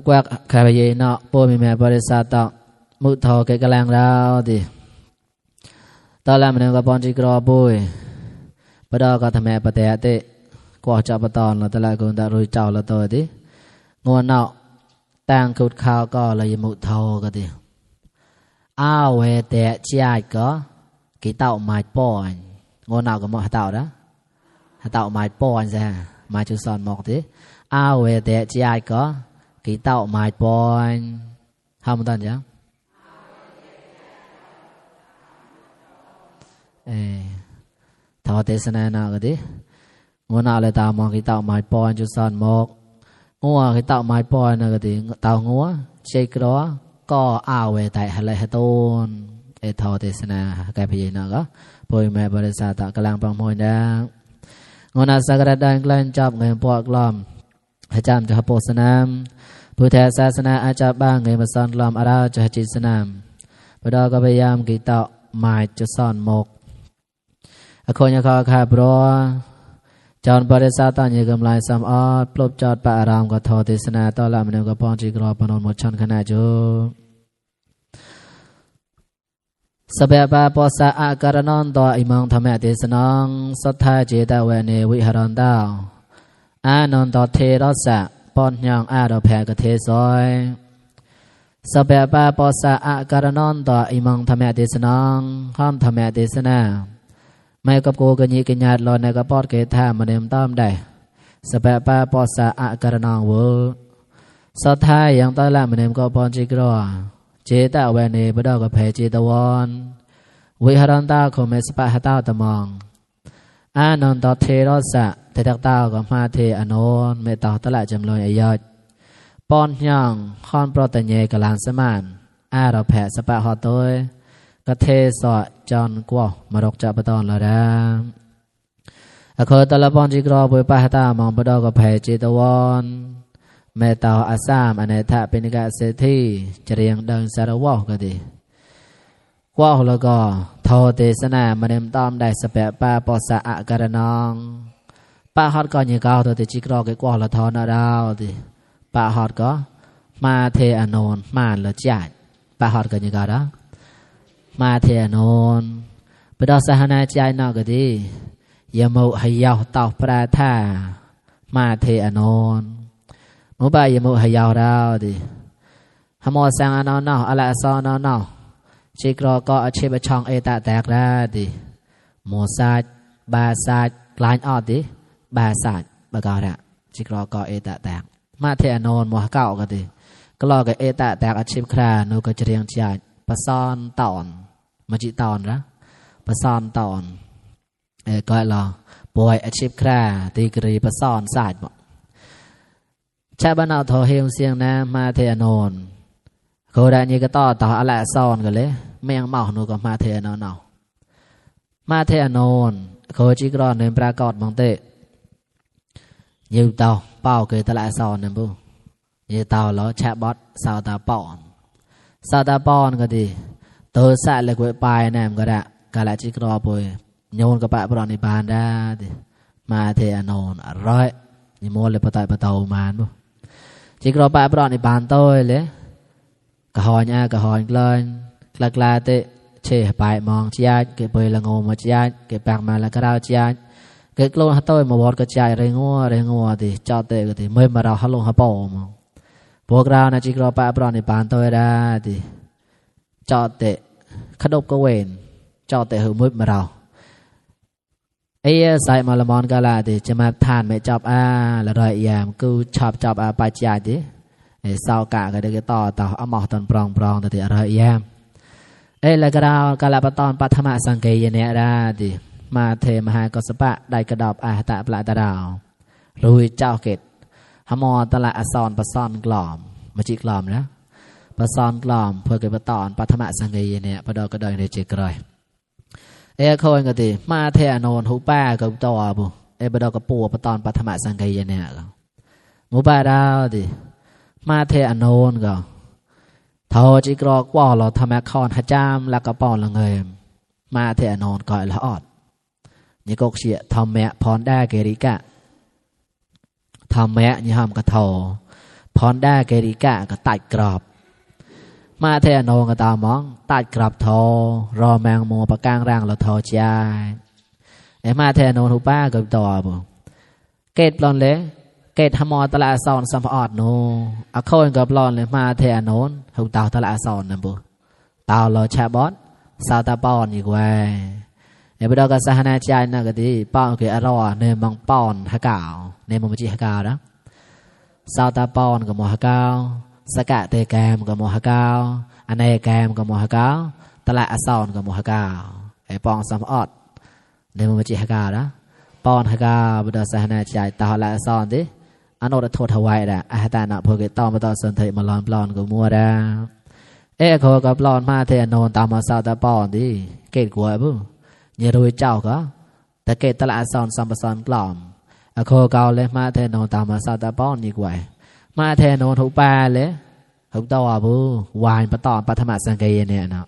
กวักคาเยเนาะปูมีแม่บริษัทตอกมุทอเกกะแลงดาวดิตอนแรกมันก็ปอนจิกรอปุยปะดอก็ทำแม่ปะเตะเตกว่าจะปะตอนแล้วแต่ละคนได้รู้เจ้าละตัวดิงวนเนาะตั้งขุดข้าวก็เลยมุทอก็ดิอ้าวเวเตะเจียก็กี่เต่าไม้ป้อนงวนเนาะก็มาเต่านะเต่าไม้ป้อนใช่ไม้จุดสอนหมอกดิอ้าวเวเตะเจียก็กี่เต่าไม้ป้อนทำมันยังทอเทศนานาก็ดิงัวนาเลยตามองกี่เต่าไม้ป้อนจุดสอนหมอกงัวกี่เต่าไม้ป้อนนะก็ดิเต่างัวเชกร้อก็อ้าวเวแต่อะไรให้ต้นทอเทศนาแกพี่นาก็ปอยแม่บริษัทกำลังปังมวยนะงัวนาสักระดังกลั่นจับเงินปอกล้อมให้จำจะโพสนามผู้แทนศาสนาอาจารย์บ้างเงินมาสอนล้อมอาราจะจิตสนามพระดอก็พยายามกี่เต่าไม้จุดสอนหมอกคนยังขอขาบรัวจอนบริษัทตอนนี้กำลังสำออดปลบจอดปะอารามกับทอเทศนาตอนละมันก็ป้องจิกรอปนนหมดชนขนาดจูสเปปาปอสะอาการนอนต่ออิมังธรรมะเทศนองสัทธาเจตเวเนวิหารันดาวอานนต่อเทรสะปอนยังอาดอแพกเทซอยสเปปาปอสะอาการนอนต่ออิมังธรรมะเทศนองห้ามธรรมะเทศนาไม่กับโกกันยีกันญาติลอยในกระปอดเกท่ามาเดิมต้อมได้สเปปาปอสะอาการนองเวสัทธายังต้อยละมาเดิมก็ปอนจิกรอเจตเวเนบดอกกับเพเจตวอนวิหารันตาคงไม่สปะหาตาตะมองอานนต่อเทรสะเทตักตากับมาเทอนนเมตตาตละจำลอยอยดปอนยังคอนโปรตเยกลานสมานอาเราแผสปะหอตัวกเทสอจอนกว่ามารกจับตอนละดาอคตละปอนจิกรอบุยปะหาตามองบดอกกับเพเจตวอนเมตตาอาสามอเนธะเป็นกะเศรษฐีเจริญเดินสารวะก็ดีกว่าแล้วก็ทอเทศนามาเดิมต้อมได้สเปปาปอสะอาการนองป้าฮอดก็ยังก้าวตัวจิกรอก็กว่าละทอนาดาวดิป้าฮอดก็มาเทอนนมาละจ่ายป้าฮอดก็ยังก้าวนะมาเทอนนไปดอสหนาใจนอกก็ดียามุให้ยาวตอกปราท่ามาเทอนนมุบายมุให้ยาวดาวดิฮมอสังอนนออะไรซอนนอจิกรอก็อาชีพช่องเอตาแตกได้ดิโมซาดบาซาดกลายออดดิบาซาดบาการะจิกรอก็เอตาแตกมาเทอนนมัวเก่าก็ดิก็รอกับเอตาแตกอาชีพคราโนก็จะเรียงใจปะซอนตอนมาจิตอนละปะซอนตอนก็รอป่วยอาชีพคราตีกรีปะซอนศาสตร์บอกชาบ้านเอาทอเฮงเสียงนะมาเทอนนโคดานี่ก็ต่ออะไรซอนกันเลยไม่ยังเมาหนูก็มาเทอนนเอามาเทอนนโคจิกรอนเนินปรากฏบางเตยืมเตาเป่าเกยตะละซอนเนี่ยบุยืมเตาแล้วแชบอสสาวตาปอนก็ดีตัวสะเลยกวยปลายแนมก็ได้กาละจิกรอปุยโยนกับปะปรอนิบานได้ดิมาเทอนนอร่อยนี่โมเลยปะต่อยปะเตามานบุจิกรอปะปรอนิบานโต้เลยกะหอยกะหอยเลยกลาเตะเชไปมองจีอาเก็บไปละงมาจีอาเก็บปากมาละกระดาวจีอาเก็บโลนฮัตโต้มาบอดกระจายเริงัวดิจอเตะก็ดิเมื่อมาเราฮัลโหลฮัปโปมพวกเรานะจิกรอปะปรอนิบานโต้ได้ดิจอเตะขดบก็เวนจอเตะหือมืดมาเราไอ้ใส่มาละมอนกาลาดิจะมาทานไม่จับละรอยยามกูชอบจับไปจีอาดิสาวกะก็ได้ก็ต่อเอาหมอตอนปรองแต่ที่อะไรแย่แล้วก็เรากาลปตอนปัทมะสังเกยเนี่ยได้ดิมาเทมหากสปะได้กระดอบอาตะปลาตะดาวรุยเจ้าเกตหมอตละอสอนปะซอนกล่อมมาจิกล่อมนะปะซอนกล่อมเพื่อเก็บตอนปัทมะสังเกยเนี่ยปะดอกก็ได้ในจิกรอยคนก็ดีมาเทอนนหูป้ากับตัวบุปะดอกก็ปูปะตอนปัทมะสังเกยเนี่ยหมูป้าดาวดิมาเทอนนก็ทอจิกรอกว่าเราทำแมคคอนหจามแล้วก็ป้อนละเงยมาเทอนนก่อยละออดนี่ก็เสียทำแมะพรได้เกริกะทำแมะนี่ห้ามกระทอป พรได้เกริกะก็ตัดกรอบมาเทโนก็ตามองตัดกรอบทอรอแมงมัวประกางร่างเราทอใจไอ้มาเทโนทุป้าก็ต่อบ่เกตปลอนเลยเกตหมอตละซอนสัมพอดโนอะโคนก็ปลอนเลยมาเทโนนหุตาตละซอนนั่นบ่ตาวรอชาบอสซาตาปอนอีกว่าไอ้บ่ดอกก็สหนาใจน่ะก็ดีป้อนคืออรอเนมังปอนหะกาวเนมจิหะกาวนะซาตาปอนก็มหะกาวสกะเตแกมก็มหะกาวอเนแกมก็มหะกาวตละซอนก็มหะกาวไอ้ปองสัมพอดเนมจิหะกาวนะปอนหะกาวบ่ดอกสหนาใจตาละซอนติอโนดโทถวายดะอาหตานะพวกตอมตอสนเทมาลอนปลอนก็มัวดาเอ้ขอกับปลอนมาเทโนนตามมาซาตาปอนดิเกตกลัวบุเยรุยเจ้าก็แต่เกตตละซอนสัมปซอนกล่อมอโคเกาเลยมาเทโนนตามมาซาตาปอนดีกว่ามาเทโนนทุปาเลยทุตัวบุวานปะตอนปัทมสังเกยเนี่ยเนาะ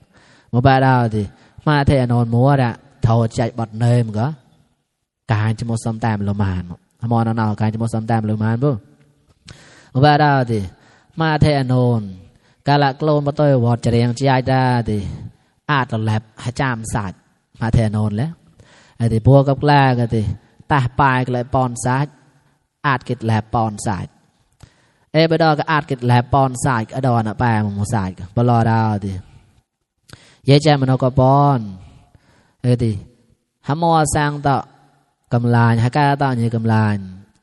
มบาดาวดิมาเทโนนมัวดะโทใจบดเนยมก็การจะมสมแต้มลมานมอนเอาการจะมสมแต้มลมานบุมบาดาวดิมาเทโนนกาละโกลนมาตัววอดจะเรียงใจได้ดิอาจจะแลบให้จามสัตว์มาเทโนนแล้วไอ้ที่พวกกับแกล้ก็ดิตาปลายก็เลยปอนสัตว์อาจกิดแลบปอนสัตว์เอ้ไปดอก็อาจกิดแลบปอนสัตว์ก็ดอนอ่ะแปลมันมุสัตว์ปลอดาวดิเยใจมันเอาก็ปอนไอ้ดิหามอสังต่อกำลานหากาต่อเนื้อกำลาน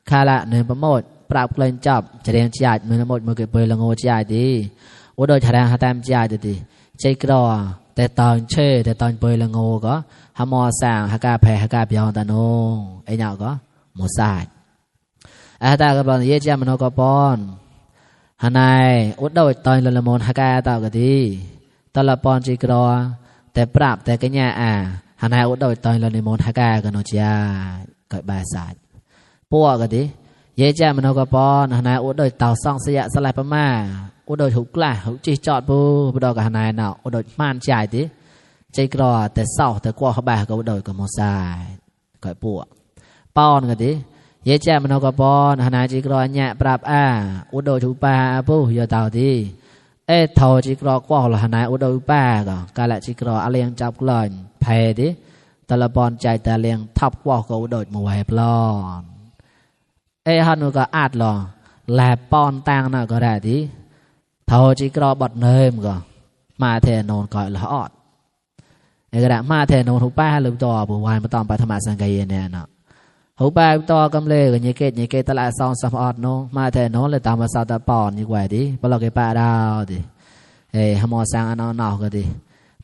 คาละเนื้อประโมทปราบเกลนจับจะเรียงใจมือหมดมือเก็บเปลือยละโง่ใจดีว่าโดยทางหาตามใจดีใจกรอแต่ตอนเช่แต่ตอนเปลือยละโง่ก็หามอสังหากาแพ้หากาเปียงตาโนไอ้เนาก็มุสัตว์อาตาก็บอกเยอะแยะมันก็ปอนฮานายอุดโดยตอนละมนหากาต่อก็ดีตละปอนใจกรอแต่ปราบแต่ก็เนี่ยฮานายอุดโดยตอนละมนหากาก็โนเจียก็บาสัตว์ปัวก็ดีเยอะแยะมันก็ปอนฮานายอุดโดยเต่าซ่องเสียสลายประมาอุดโดยถูกกล้าถูกจีจอดปูอุดโดยกับฮานายเนาะอุดโดยม่านใจดิใจกรอแต่เศร้าแต่กลัวเขาบ่าก็อุดโดยกับโมซายก็ปัวปอนก็ดีเยอะแยะมันก็ปอนฮานายจีกรอเนี่ยปราบอุดโดยถูกป่าปูอย่าเต่าดิเอ้ทอจีกรอกว่าละฮานายอุดโดยป่าก็กาละจีกรออะไรยังจับกลอนแพ้ดิตละปอนใจแต่เลี้ยงทับว่าก็อุดโดยมาไว้ปลอนเอ้ฮันก็อาดหรอแลบปอนตังน่ะก็ได้ดิทอจีกรอบดเนยมก็มาเทนนก่อนละออดไอ้กระดามาเทนนทุกป้าลืมตัวบุวานมาตอนปัทมาสังเกยเนี่ยเนาะทุกป้าตัวกำเลยกันยี่เกตตลาดซองสัมออดโนมาเทนนเลยตามมาซาตาปอนดีกว่าดิพอเราเก็บป้าดาวดิเอ้ฮมอสังอันนอกก็ดิ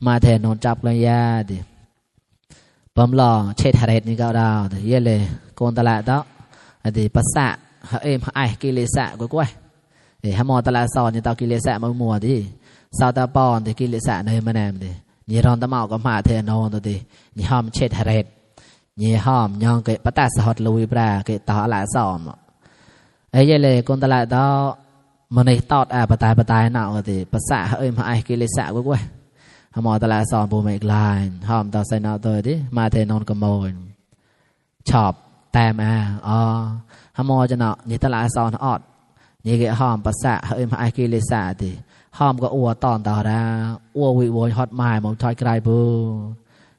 มาเทนนจับเลยยาดิปมหล่อเช็ดหาเรศนี่ก็ดาวดิเยเลยโกนตลาดต่อไอ้ดิปัสสะเอ็มไอกิเลสะก็กว่าฮมอตลาดซอนนี่ตากิเลสะมามัวดิซาตาปอนดิกิเลสะเนยมาแนมดิยี่รอนตะเมาก็มาเทนนตัวดิยี่ห้อมเช็ดหาเรศยี่ห้อมยองเกะปะตาสหดลุยปลาเกะต่อละซอนไอ้เยเลยโกนตลาดต่อมันในตอดปะตายเนาะก็ดิปัสสะเอ็มไอกิเลสะก็กว่าฮมอตลาดซอนปูไม่กลายห้อมต่อใส่เนาะตัวดิมาเทนนก็โมยชอบแต่มาฮมอจะเนาะยี่ตลาดซอนออดยี่เกะห้อมปัสสะเอ็มไอกิเลสะดิห้อมก็อัวตอนต่อได้อัววิโวยฮอตไม้มองทอยไกลบู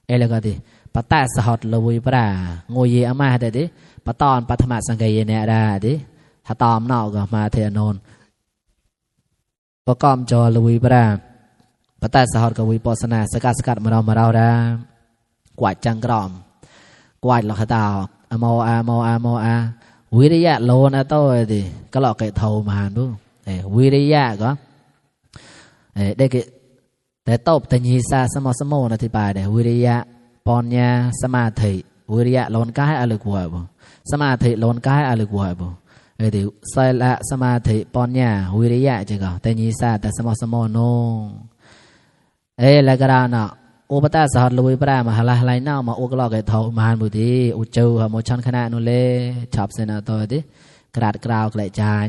เอเลก็ดิปะตาสหดลวิปรางูยีอามาเด็ดดิปะตอนปัทมาสังเกยเนี่ยได้ดิถ้าตอมนอกก็มาเทนนประกอบจอลวิปราปะตาสหดกับวิปัสนาสกัดมาเราได้กวาดจังกรอมกวาดหลอกตาโมอาวิริยะโลนะโต้ดิก็หลอกเกะเท่ามาดูวิริยะก็ได้เกะแต่ตบแต่ยีซาสมอนะที่ปลายเดวิริยะปอนญาสมาธิวิริยะโลนกายอะไรกว่าบ่สมาธิโลนกายอะไรกว่าบ่ดิใส่ละสมาธิปอนญาวิริยะจังก็แต่ยีซาแต่สมอโนแล้วก็เนาะอุปตาสหัสลุยปรามาหลายเน่ามาอุกลอกเกะเท่ามาบุตรีอุจจูโมชันคณะนุเลชอบเสนอตัวดิกระดาษกราวกระจาย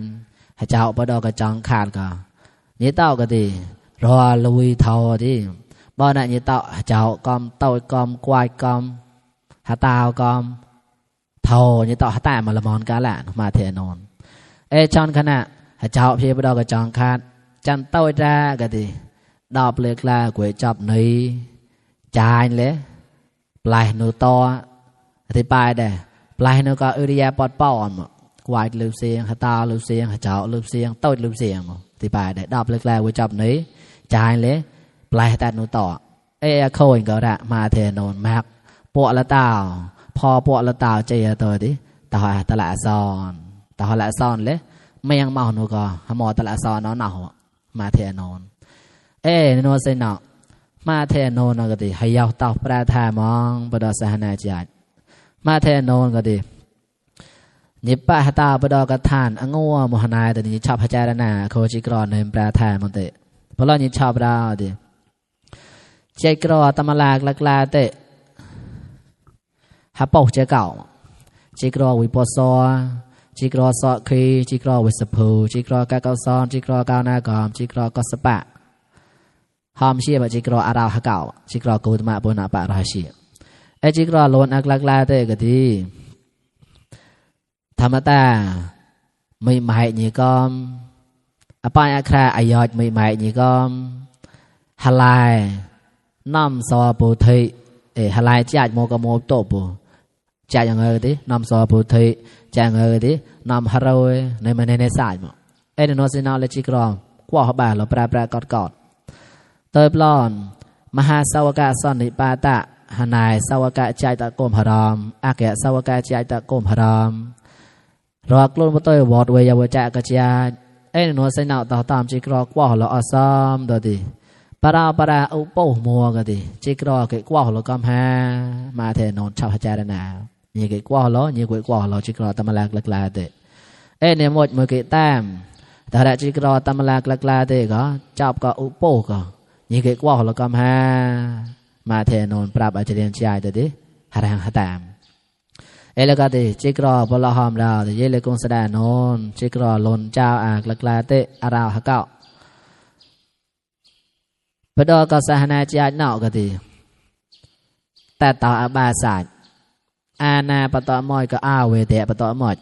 ให้เจ้าปดอกระจังขาดก็นี่เต้าก็ดีรอลุยเท่าดิบ่อนั่นนี่เต้าเจ้ากอมเต้ากอมควายกอมหาตาวกอมเท่านี่เต้าหาตามาละมอนกันแหละมาเทนนชอนคณะ เจ้าพี่บ่ดอกก็จองขาดจันต้อยราก็ดิดอกเลือกลาก๋วยจับนี้จายเลยปลายนูตออธิบายได้ปลายนูก็อุริยาปอดป้อนกวาดลืมเสียงหาตาลืมเสียงหาเจ้าลืมเสียงต้อยลืมเสียงอธิบายได้ดอกเลือกลาก๋วยจับนี้จายเลยปลายแต่นูต่อโคยก็ได้มาเทนนมากปวดละตาพอปวดละตาเจียตัวดิต่อตละซอนต่อละซอนเลยไม่ยังเมาหนูก็หมอตละซอนน้องหนาวมาเทนนนวลเสนอมาเทนนก็ดีให้ยาวต่อประทามองบดสหนาจัดมาเทนนก็ดีนิปะหตาบดกทานงัวมหนายแต่นี่ชอบพระเจ้านาโคจิกรอนในประทามอนเตเพราะเรานี่ชอบเราดิเจกรอตมลากลักลาเตฮับปอกเจเก่าเจกรอวิปโซจิกรอสอคีจิกรอวิสพูจิกรอกาเกาซอนจิกรอกาวนากอมจิกรอกสปะหอมเชียบจิกรออาราวฮะเก่าจิกรอกูตมะปุณะปะราชีจิกรอโลนอักลักลาเตกดีธรรมตาไม่หมายนี่กอมอปายอัคราอายอดไม่หมายนี่กอมฮลายน้ำซอปูเทฮลายจัดโมกโมโตปูจัดอย่างเงี้ยดิน้ำซอปูเทจัดอย่างเงี้ยดิน้ำฮารวยในมันในสายมั้งนอสินาเลจิกรอกว่าบ่าเราปลากอดเติบล้อนมหาสาวกะสอนนิปาตะหนายสาวกะใจตะโกมหรามอาแกสาวกะใจตะโกมหรามรอกลุ่นมาตัววอดเวียวจักรยานนอสินาต่อตามจิกรอกว่าเราอซ้อมดดีปราอุปโภมัวก็ดีจิกรอเกกว่าเรากำแพมาเทนนชาวพระเจ้านานี่เกกว่าเรานี่เกกว่าเราจิกรอตมลากลักลาเตเนี่ยหมดมือเกต้มแต่ละจิกรอตมลากลักลาเตก็จับก็อุปโภก็นี่เกกว่าเรากำแพมาเทนนปราบอาจารย์ใจแต่ดิหาทางหาตามแล้วก็ดีจิกรอบลหอมเราแต่เยเลกุงสดานนจิกรอลนเจ้าอากลักลาเตอาราวฮะเก่าพระดอกสหนาจารย์นอกก็ดีแต่ต่ออาบาศาสอาณาปตอมอยก็อาเวเดปตอมอย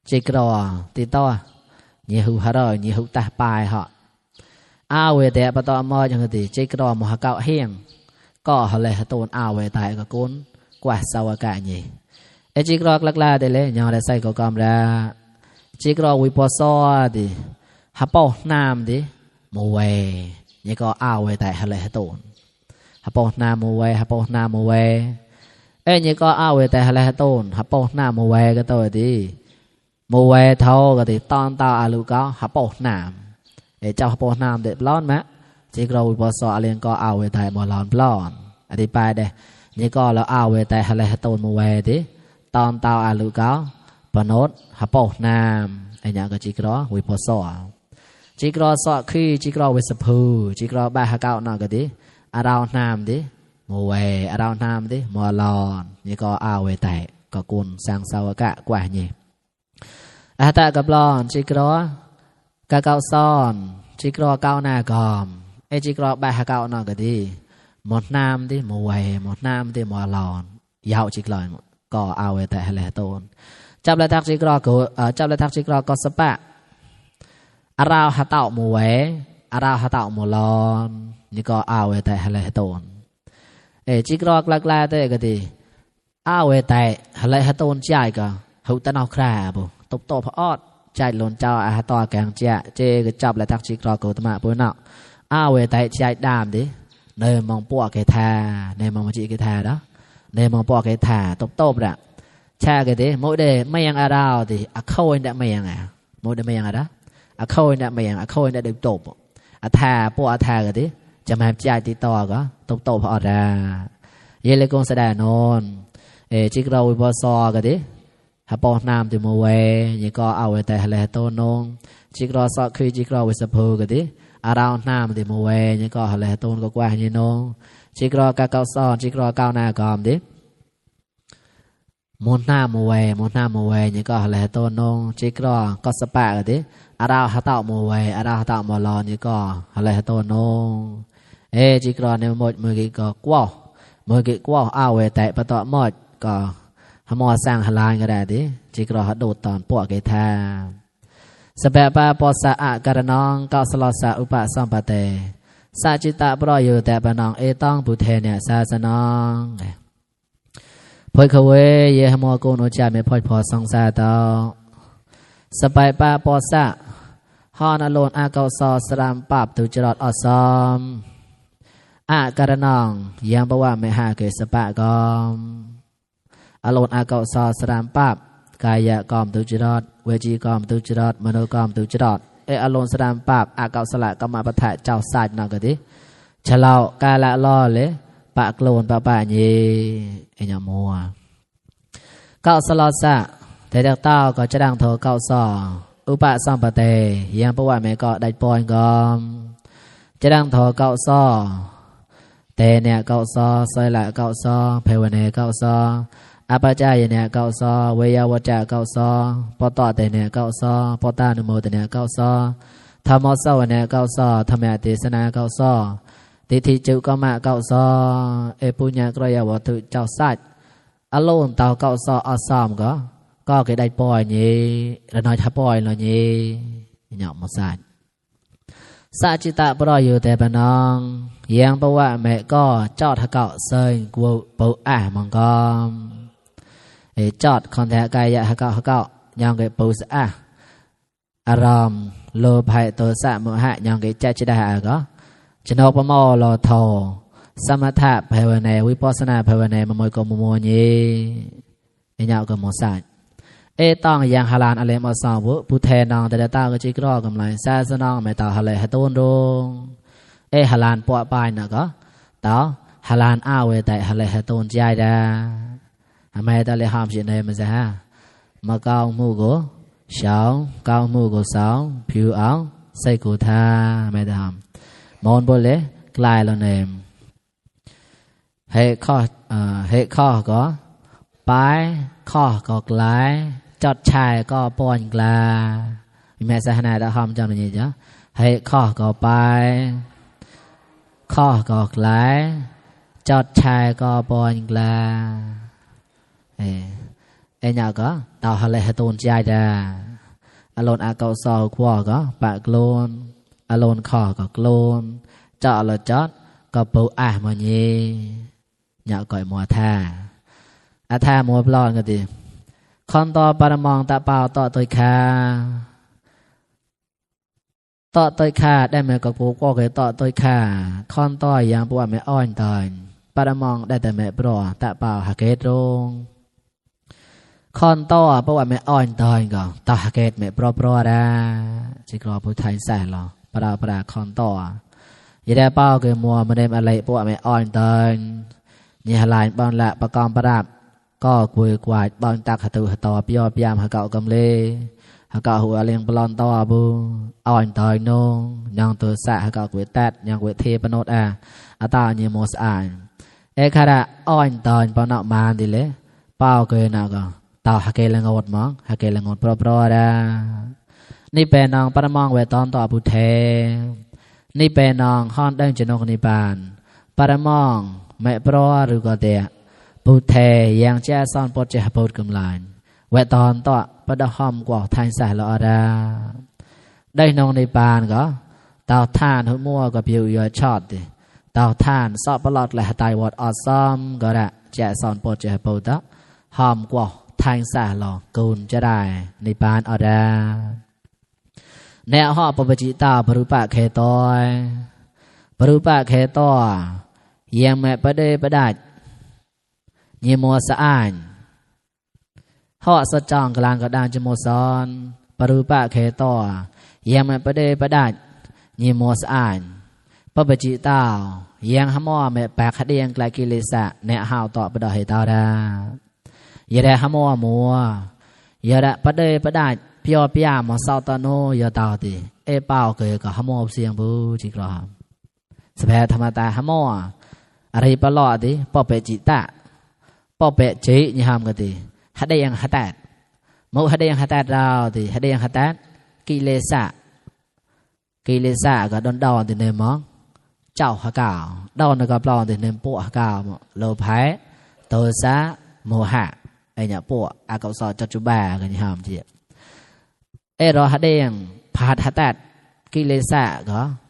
จิกรอติโตยี่หูฮารอยยี่หูตาปลายเหาะอาเวเดปตอมอยอย่างดีจิกรอมหาเก่าเฮียงก็ฮเลหตูนอาเวตายก็กุนกว่าสาวกะยี่จิกรอกลักลาเดเลยยังได้ใส่ก็กำราจิกรอวิปโซดีฮับปอนามดีมวยนี่ก็เอาไว้แต่ฮะเลยตูนฮับปอนามูเวฮับปอนามูเวนี่ก็เอาไว้แต่ฮะเลยตูนฮับปอนามูเวก็ตัวดีมูเวเท่าก็ดีตอนตาอาลูก็ฮับปอนามเจ้าฮับปอนามเด็ดร้อนไหมจีกเราวิปสอเรียนก็เอาไว้แต่มอลอนปลอนอธิบายเด้นี่ก็เราเอาไว้แต่ฮะเลยตูนมูเวดีตอนตาอาลูก็ปนดฮับปอนามนี่ก็จีกเราวิปสอจิกรอสอคือจิกรอวิสพูจิกรอบาฮะเก่าหน่อยก็ดีอาราวน้ำดิโมเวอาราวน้ำดิมอลอนนี่ก็เอาไว้แต่ก็กุนสังสาวกะกว่านี่อาตะกับลอนจิกรอกะเก่าซ้อนจิกรอเก่าหน้ากอมจิกรอบาฮะเก่าหน่อยก็ดีหมดน้ำดิโมเวหมดน้ำดิมอลอนยาวจิกรอยก็เอาไว้แต่ฮะเลตูนจับละทักจิกรอก็จับละทักจิกรอก็สปะอาราวหาเต่ามูเวอาราวหาเต่ามูลอนนี่ก็เอาไว้แต่ฮะเลยตูนจิกรอกลักลาเตก็ดีเอาไว้แต่ฮะเลยตูนใจก็หุตนเอาคราบุตบโตพออดใจหล่นเจ้าอาตอแกงเจ้าเจก็จับและทักจิกรอกโกตมะปุณณะเอาไว้แต่ใจดามดิเนยมองปวกเกธาเนยมองมจิเกธาเนาะเนยมองปวกเกธาตบโตละแช่ก็ดีโมเดไม่ยังอาราวดิอะเข้าอินเดไม่ยังไงโมเดไม่ยังอะไรอะเข้าอินเดไม่ยังอะเข้าอินเดเดือดตบอะธาปวกอะธาก็ดีจะมาใจติดต่อก็ตบโตพออดาเยเลกงแสดงนนจิกเราวิปสอก็ดีฮับปอนามติโมเวนี่ก็เอาไว้แต่ฮะเลโตนงจิกรอสอคือจิกรอวิสพูก็ดีอาราวน้ำติโมเวนี่ก็ฮะเลโตนก็กว่านี่นงจิกรอกะเกาซอนจิกรอเก้าหน้ากอมดิมุนหน้าโมเวมุนหน้าโมเวนี่ก็ฮะเลโตนงจิกรอก็สปะก็ดีอาราวฮะเต่าโมเวอาราวฮะเต่าโมลอนนี่ก็ฮะเลโตนงจิกรอเนี่ยหมดมือกี่ก็กว่ามือกี่กว่าเอาไว้แต่ปะตอหมดก็หมอสร้างหลานก็ได้ดิจิกรอฮัดโดดตอนปวกเกธา สเปปาปอสะอาการนองเกาสลอสะอุปสัมปเตสาจิตะปรอยอยู่แต่ปนองเอต้องบุเทเนี่ยศาสนองพอยเขาเวเยหมอโกนโอจาไม่พอยพอสงสารต่อสไปปาปอสะฮอนอโลนอาเกาซอสรามปับตุจรอดอสอมอาการนองยังบอกว่าไม่หาเกสปะกอมอโลนอาเกาซอสรามปับกายะกอมตุจรอดเวจีกอมตุจรอดมโนกอมตุจรอดอโลนสรามปับอาเกาสละกมาปะทะเจ้าศาสตร์นอกดิฉลาวกาละล่อเลยปะโกลนปะปะเยญมัวเก้าสลอสะแต่เด็กเต้าก็จะดังโทเก้าซออุปสัมปเตยังประวัติแม่ก็ได้ปอยกอมจะดังโทเก้าซอแต่เนี่ยเก้าซอซอยละเก้าซอเพวเนเก้าซออาปาจายเนี่ยเก้าซอเวยาวจาเก้าซอปตอแต่เนี่ยเก้าซอปตานุโมแต่เนี่ยเก้าซอธรรมโสวเนี่ยเก้าซอธรรมะเทศนาเก้าซอทิฏฐิจุกมะเก้าซอปุญญากรยวัตถุเจ้าสัจอโลนเตาเก้าซออสามก็เกได้ปล่อยนี้ระน้อยถ้าปล่อยแล้วนี้หยอกมาสัจสาจิตะปรอยอยู่แต่ปนองยังเพราะว่าแม่ก็จอดถ้าเก่าเซยกูปูมังกรจอดคอนแทกายะถ้าเก่ายังเกปูสะอารมณ์โลภะโทสะโมหะยังเกใจจิตหะก็จนอกปมอโลโทสมถะภาวนาวิปัสสนาภาวนามาโมยกมโมญีญาก็มสัจต้องยังหลานอะไรมาสาวผู้แทนนองแต่ตาก็จิกรอกำลังศาสนองไม่ต่อหะเลยหะต้นรงหลานปวปายนะก็ต่อหลานอ้าวแต่หะเลยหะต้นใจดาทำไมตาเลยห้ามสิเนมันจะฮะมาเกามูก็สาวเกามูก็สาวผิวเอาใส่กูท่าไม่ทำมอนบนเลยกลายแล้วเนมให้ข้อก็ไปข้อก็กลายจอดชายก็ปอนกลาแม่สหนาตาหอมจำอย่างนี้จ้ะให้ข้อก็ไปข้อก็กลายจอดชายก็ปอนกลาเนี่ยก็ต่ออะไรให้ตูนใจดาอารมณ์อาเกาซอขวาก็ปะกลนอารมณ์ข้อก็กลนจอดละจอดก็ปูมันยี่เนี่ยก่อยมัวท่าท่ามัวปลอนกันดิคอนต่อปรมองตะเปล่าต่อตัวขาต่อตัวขาได้ไหมกับปูก็เคยต่อตัวขาคอนต่อยังปวดไม่อ่อนตอนปรมองได้แต่ไม่ปลอตะเปล่าหักเกตรงคอนต่อปวดไม่อ่อนตอนก็ต่อหักเกตไม่ปลอได้จิกรอผู้ไทยใส่หรอปลาคอนต่อยังได้เป้าเกยมัวมาได้อะไรปวดไม่อ่อนตอนนี่หลายบอลละประกอบประดับก็คุยกวาดบอลตักหะตุหะตอปียอพยายามหะเก่ากำเลหะเก่าหัวเลี้ยงปลอนต่อบูอ่อนต่อยนงยังตัวสะหะเก่ากุยแตดยังกุยเทปนดอาตาเนียโมสอานขณะอ่อนต่อยปนอกมาดิเลยเป้าเกยน่ะก็ต่อหะเกลงดมั้งหะเกลงดปลอๆได้นี่เป็นนองปรมองเวตอนต่อผู้เทนี่เป็นนองฮ้อนดังจนกนิบานปรมองไม่ปลอหรือก็เตะผู้เทยังแจ้ซ่อนปดเจหปูดกำลังเวตอนต่อประดหอมกว่าทางสายละอดาได้นองในปานก็เตาท่านหัวมัวกับผิวยอชอดดิเตาท่านสอบประหลอดและตายวอดอดซ้อมก็ได้แจ้ซ่อนปดเจหปูดหอมกว่าทางสายละกูนจะได้ในปานอดาแนวห่อปปจิตาปรุปะเคตอยปรุปะเคตอยังแม่ประเดประดัดยีมัวสะอานห่อสะจองกลางกระดานจมูกซ้อนปรุปะเคตอยังแม่ประเดประดัดยีมัวสะอานปปจิตายังหม้อแม่แปกขดียงกลายกิเลสะเนหาวต่อประดอยตาดาอย่าได้หม้อมัวอย่าได้ประเดประดัดเพียวเปียมสาวตโนอย่าตาติเป้าเกยกับหม้อเสียงบูจิกรามสภาธรรมตาหม้ออะไรปลอดดิปอเปจิตะปอเปจินี่ห้ามกันดิฮัดได้ยังฮัดแตดมุฮัดได้ยังฮัดแตดเราดิฮัดได้ยังฮัดแตดกิเลสะก็ดอนดอนติเนมองเจ้าฮักกาวดอนก็ปลอนติเนมปัวฮักกาวโลภะโทสะโมหะไอเนี่ยปัวอากาศจัตุบากันนี่ห้ามจี รอหะเดงพาดหะตัดกิเลสะ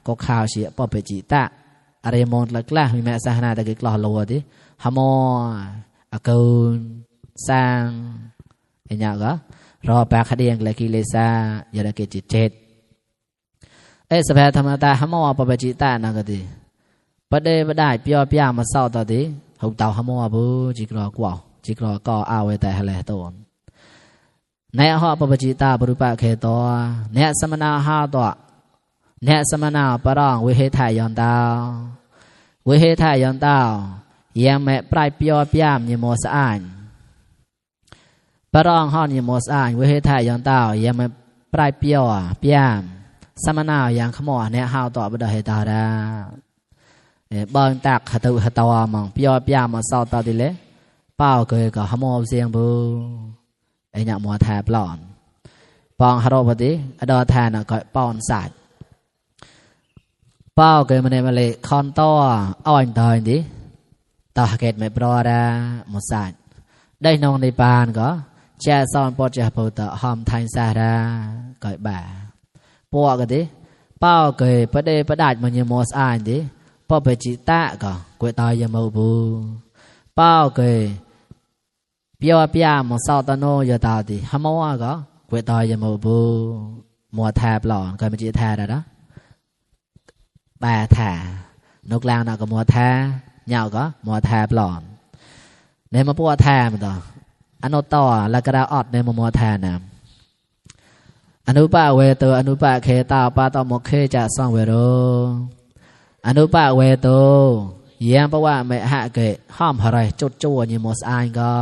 ก็ข่าวเสียปอเปจิตะอะไรมอนละกล้ามีแม่สหนาตะกิกลอโลดิหะมออะกูนสร้างไอ้เนี่ยก็รอปากหะเดงละกิเลสะยะละกิจิตเจตสภาธรรมตาหะมอปอเปจิตะนะก็ดิปะเดบ่ได้เปียวๆมาเศร้าตอดิหุบเตาหะมอบุจิกรอกว่าจิกรอก็เอาไว้แต่หะแลตนในหอปปจิตาบรุปะเขตอเนสมนาหาตอเนสมนาปรองวิเหทายอนตาวิเหทายอนตายังแม่ปลายเปียวเปียมยิโมสอ่านปรองหอนยิโมสอ่านวิเหทายอนตายังแม่ปลายเปียวเปียมสมนายังขมอเนหาตอบดเหตาดาบางตักหตุหตวามองเปียวเปียมมาเศร้าตาดิเลเป้าเกยก็หมอเสียงบูไอ้เนี่ยมัวแทบหลอนปองฮารพติอดอแทนก็ปอนสายเป้าเกิดมาในมาเลยคอนต้ออ่อนตอยดิต่อเกตไม่ปลอดาหมดสายได้นองในปานก็แช่ซอนปอดจะปูตหอมไทยสาดาก็บ่าปวกดิเป้าเกิดประเดประดาดมันยังมัวสายดิปอไปจิตะก็กวยตายยังมูบูเป้าเกิดเปียวเปียมเศร้าตโนยตาดิหมัวก็กวยตายยมูบูมัวแทบหลอนก็ไม่จีแทได้นะแปรแทนกแรงน่ะก็มัวแทเหย่าก็มัวแทบหลอนในมาปัวแทมันต่ออนุต่อแล้วก็ดาอดในมัวแทนะอนุปะเวโตอนุปะเคตาปาตโมเคจะสังเวโรอนุปะเวโตเยี่ยมเพราะว่าไม่หะเกะห้อมอะไรจุดจั่วยี่มอสอายก็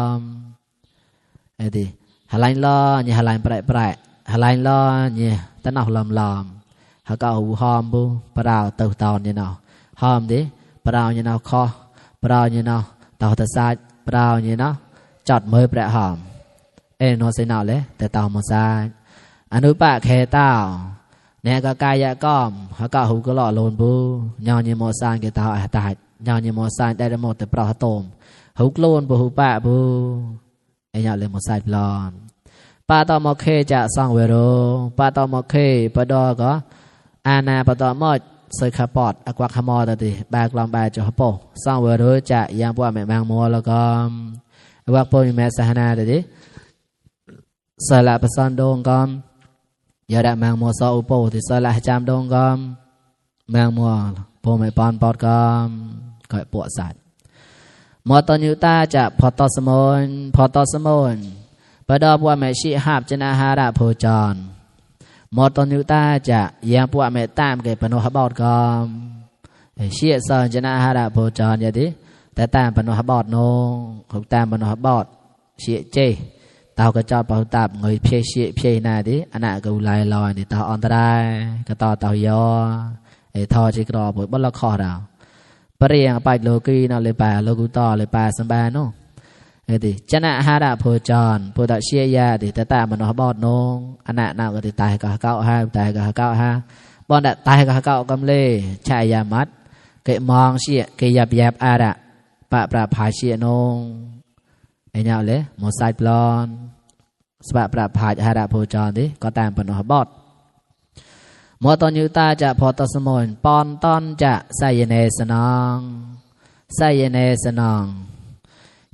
ไอ้ดิหาลัยล้อยี่หาลัยเปรย์หาลัยล้อยี่ตะนอกลอมหาก็หูหอมบูปลาเต่าตอนยี่นอหอมดิปลายี่นอคอปลายี่นอเต่าตะซาปลายี่นอจอดมือเปรย์หอมโนเซนอเลยแต่เต่ามาซาอนุปะเคเต่าเนี่ยก็กายก้อมหาก็หูก็หล่อโลนบูยอนยี่มอสานเกเต่าอาตายยาวยี่มอสานได้หมดแต่ปลาโตมหุกโลนบูหุปะบูไอ้ยาเลยมอสานปลอนปาตอมเคจะสังเวโรปาตอมเคปดอก็อาณาปตอมอเสยขาปอดอกวักขมอตติบากลองบาจหปอสังเวโรจะยังพวกแม่บางมัวแล้วก็วักปนแม่สหนาตติสละปสันดงก็ยาดะบางมัวซออุปโติสละจามดงก็บางมัวพอไม่ปอนปอดก็ปวดสัตว์มอตอนยุตาจะพอตอสมุนปดอบว่าไม่ชีหาบจนาหาระโพจรมอตอนยุตาจะยังปวดไม่ตามเกิดปนุหบอดก็เชี่ยซอนจนาหาระโพจรอย่างนี้แต่ตามปนุหบอดโนของตามปนุหบอดเชี่ยเจเตากระจอดเป่าตับเงยเพียเชี่ยเพียนาดิอันนั้นก็ลายลอยนี่เตาอันตรายก็ต่อเตายอทอจิกรอบุบละคอเราปริยังไปโลกีนเลยป่าโลกุต่อเลยป่าสบายโน่ดิชนะหาระโพจรโพดเชียยาดิแต่ตามนหบอดโนอันนั้นน่าก็ติตายก็เก้าห้าตายก็เก้าห้าบอลตายก็เก้ากำเล่ชายามัดเกมองเชียเกยับยับอาระปะปราภาเชียโนไอ้เนี่ยเลยหมดสายปลอนสปะปราภาหาระโพจรดิก็ตามปนหบอดมอตอนยุตาจะพอตสมุนปอนตอนจะใส่เนสนอง